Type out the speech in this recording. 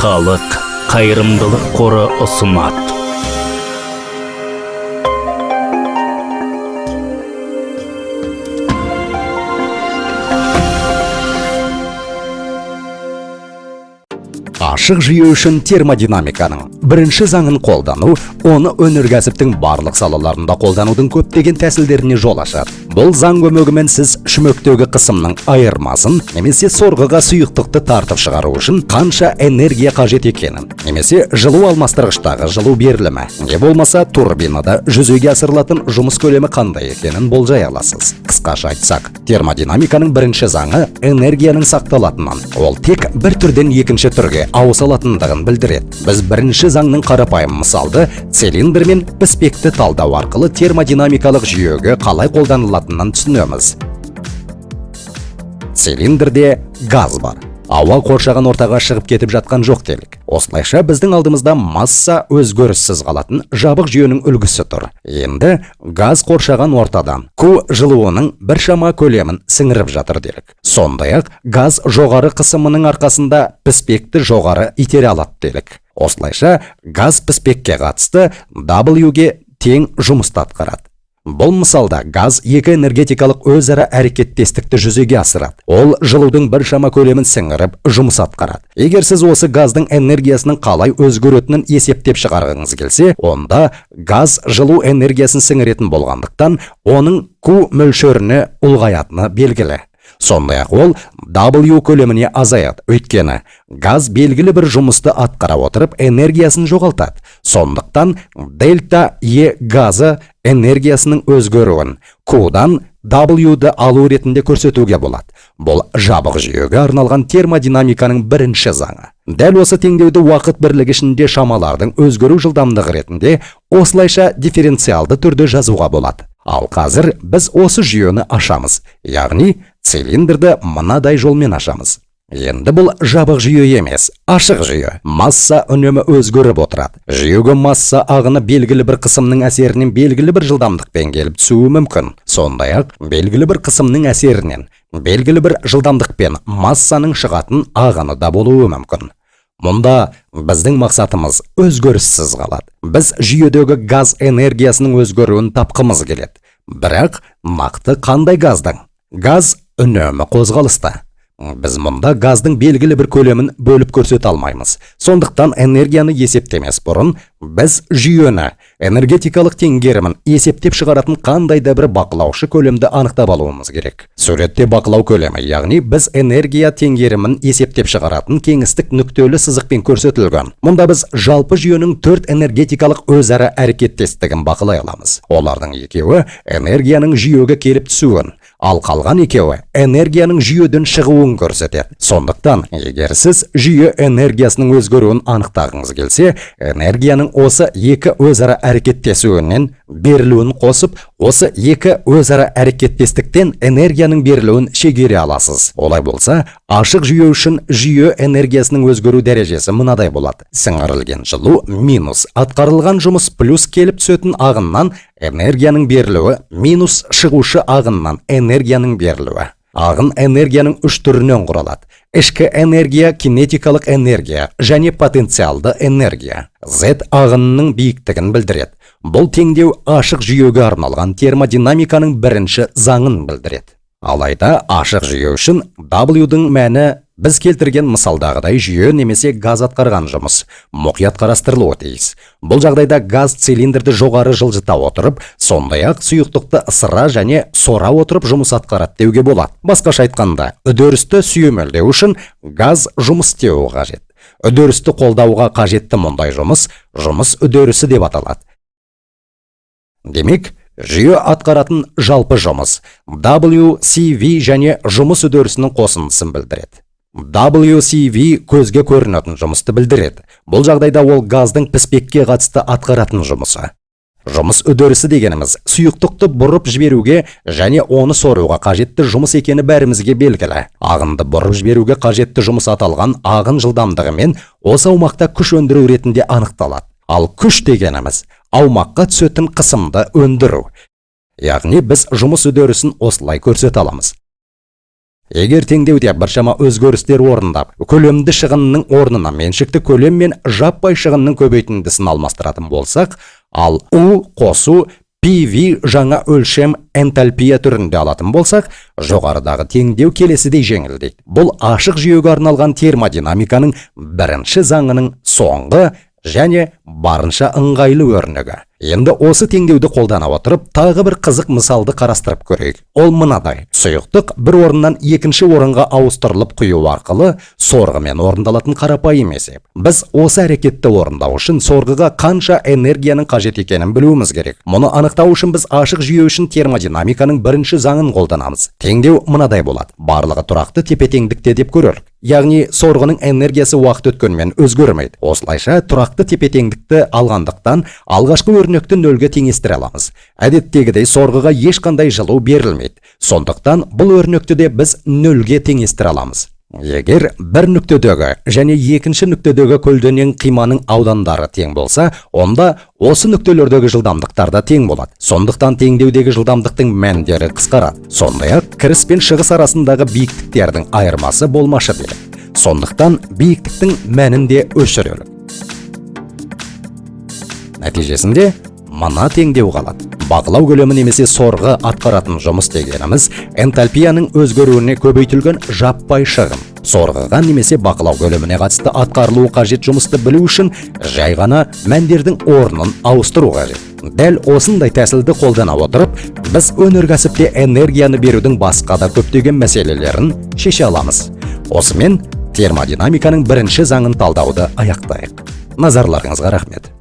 Халық қайырымдылық қоры ұсынады. Ашық жүйе үшін термодинамиканың бірінші заңын қолдану, оны өнеркәсіптің барлық салаларында қолданудың көптеген тәсілдеріне жол ашады. Бұл заң көмегімен сіз шүмектегі қысымның айырмасын немесе сорғыға сұйықтықты тартып шығару үшін қанша энергия қажет екенін, немесе жылу алмастырғыштағы жылу берілімі, не болмаса турбинада жүзеге асырылатын жұмыс көлемі қандай екенін болжай аласыз. Қысқаша айтсақ, термодинамиканың бірінші заңы энергияның сақталатынын, ол тек бір түрден екінші түрге ауыса алатындығын білдіреді. Біз бірінші заңның қарапайым мысалды цилиндр мен піспекті талдау арқылы термодинамикалық жүйеге қалай қолданылатынын түсінеміз. Цилиндрде газ бар. Ауа қоршаған ортаға шығып кетіп жатқан жоқ делік. Осылайша біздің алдымызда масса өзгеріссіз қалатын жабық жүйенің үлгісі тұр. Енді газ қоршаған ортадан Q жылуының біршама көлемін сіңіріп жатыр делік. Сондай-ақ газ жоғары қысымының арқасында піспекті жоғары итере алады делік. Осылайша газ піспекке қатысты W-ге тең жұмысты атқарады. Бұл мысалда газ екі энергетикалық өзара әрекеттестікті жүзеге асырады. Ол жылудың біршама көлемін сіңіріп, жұмыс атқарады. Егер сіз осы газдың энергиясының қалай өзгеретінін есептеп шығарғыңыз келсе, онда газ жылу энергиясын сіңіретін болғандықтан, оның Q мөлшеріне ұлғаятыны белгілі. Сондай-ақ ол W көлеміне азаяды, өйткені газ белгілі бір жұмысты атқара отырып энергиясын жоғалтады. Сондықтан дельта Е газы энергиясының өзгеруін Q-дан W-ді алу ретінде көрсетуге болады. Бұл жабық жүйеге арналған термодинамиканың бірінші заңы. Дәл осы теңдеуді уақыт бірлігі ішінде шамалардың өзгеру жылдамдығы ретінде осылайша дифференциалды түрде жазуға болады. Ал қазір біз осы жүйені ашамыз, яғни цилиндрді мынадай жолмен ашамыз. Енді бұл жабық жүйе емес, ашық жүйе. Масса үнемі өзгеріп отырады. Жүйеге масса ағыны белгілі бір қысымның әсерінен белгілі бір жылдамдықпен келіп түсуі мүмкін. Сондай-ақ белгілі бір қысымның әсерінен белгілі бір жылдамдықпен массаның шығатын ағыны да болуы мүмкін. Мұнда біздің мақсатымыз өзгеріссіз қалады. Біз жүйедегі газ энергиясының өзгеруін тапқымыз келеді. Бірақ нақты қандай газдың? Газ үнемі қозғалыста. Біз мұнда газдың белгілі бір көлемін бөліп көрсете алмаймыз. Сондықтан энергияны есептемес бұрын біз жүйені, энергетикалық теңгерімін есептеп шығаратын қандай да бір бақылаушы көлемді анықтап алуымыз керек. Суретте бақылау көлемі, яғни біз энергия теңгерімін есептеп шығаратын кеңістік нүктелі сызықпен көрсетілген. Мұнда біз жалпы жүйенің төрт энергетикалық өзара әрекеттестігін бақылай аламыз. Олардың екеуі энергияның жүйеге келіп түсуін, ал қалған екеуі энергияның жүйеден шығуын көрсетеді. Сондықтан, егер сіз жүйе энергиясының өзгеруін анықтағыңыз келсе, энергияның осы екі өзара әрекеттесуінен берілуін қосып, осы екі өзара әрекеттестіктен энергияның берілуін шегере аласыз. Олай болса, ашық жүйе үшін жүйе энергиясының өзгеру дәрежесі мынадай болады. Сіңірілген жылу минус атқарылған жұмыс плюс келіп түсетін ағыннан энергияның берілуі минус шығушы ағыннан энергияның берілуі. Ағын энергияның үш түрінен құралады. Ішкі энергия, кинетикалық энергия және потенциалды энергия. Z ағынының биіктігін білдіреді. Бұл теңдеу ашық жүйеге арналған термодинамиканың бірінші заңын білдіреді. Алайда ашық жүйе үшін W-дің мәні біз келтірген мысалдағыдай жүйе немесе газ атқарған жұмыс мұқият қарастырылуы тиіс. Бұл жағдайда газ цилиндрді жоғары жылжыта отырып, сондай-ақ сұйықтықты ысыра және сора отырып жұмыс атқарады деуге болады. Басқаша айтқанда, үдерісті сүйемелдеу үшін газ жұмыс істеуі қажет. Үдерісті қолдауға қажетті мұндай жұмыс жұмыс үдерісі деп аталады. Демек, жүйе атқаратын жалпы жұмыс WCV және жұмыс үдерісінің қосындысын білдіреді. WCV көзге көрінетін жұмысты білдіреді. Бұл жағдайда ол газдың піспекке қатысты атқаратын жұмысы. Жұмыс үдерісі дегеніміз сұйықтықты бұрып жіберуге және оны соруға қажетті жұмыс екені бәрімізге белгілі. Ағынды бұрып жіберуге қажетті жұмыс аталған ағын жылдамдығымен осы аумақта күш өндіру ретінде анықталады. Ал күш дегеніміз аумаққа түсетін қысымды өндіру. Яғни біз жұмыс үдерісін осылай көрсете аламыз. Егер теңдеуде біршама өзгерістер орындап, көлемді шығынның орнына меншікті көлем мен жаппай шығынның көбейтіндісін алмастыратын болсақ, ал U қосу PV жаңа өлшем энтальпия түрінде алатын болсақ, жоғарыдағы теңдеу келесідей жеңілдейді. Бұл ашық жүйеге арналған термодинамиканың бірінші заңының соңғы және барынша ыңғайлы өрнегі. Енді осы теңдеуді қолдана отырып, тағы бір қызық мысалды қарастырып көрейік. Ол мынадай: сұйықтық бір орыннан екінші орынға ауыстырылып құю арқылы сорғымен орындалатын қарапайым есеп. Біз осы әрекетті орындау үшін сорғыға қанша энергияның қажет екенін білуіміз керек. Мұны анықтау үшін біз ашық жүйе үшін термодинамиканың бірінші заңын қолданамыз. Теңдеу мынадай болады: барлығы тұрақты тепе-теңдікте деп көрелік. Яғни сорғының энергиясы уақыт өткенмен өзгермейді. Осылайша тұрақты тепе-теңдікті алғандықтан, алғашқы өрнекті нөлге теңестіре аламыз. Әдеттегідей сорғыға ешқандай жылу берілмейді. Сондықтан бұл өрнекті де біз нөлге теңестіре аламыз. Егер бір нүктедегі және екінші нүктедегі көлденең қиманың аудандары тең болса, онда осы нүктелердегі жылдамдықтар да тең болады. Сондықтан теңдеудегі жылдамдықтың мәндері қысқарады. Сондай-ақ кіріс пен шығыс арасындағы биіктіктердің айырмасы болмашы делік. Сондықтан биіктіктің мәнін де өшірелік. Нәтижесінде мына теңдеу қалады. Бақылау көлемі немесе сорғы атқаратын жұмыс дегеніміз энтальпияның өзгеруіне көбейтілген жаппай шығын. Сорғыға немесе бақылау көлеміне қатысты атқарылуы қажет жұмысты білу үшін жай ғана мәндердің орнын ауыстыру қажет. Дәл осындай тәсілді қолдана отырып, біз өнеркәсіпте энергияны берудің басқа да көптеген мәселелерін шеше аламыз. Осымен термодинамиканың бірінші заңын талдауды аяқтайық. Назарларыңызға рахмет.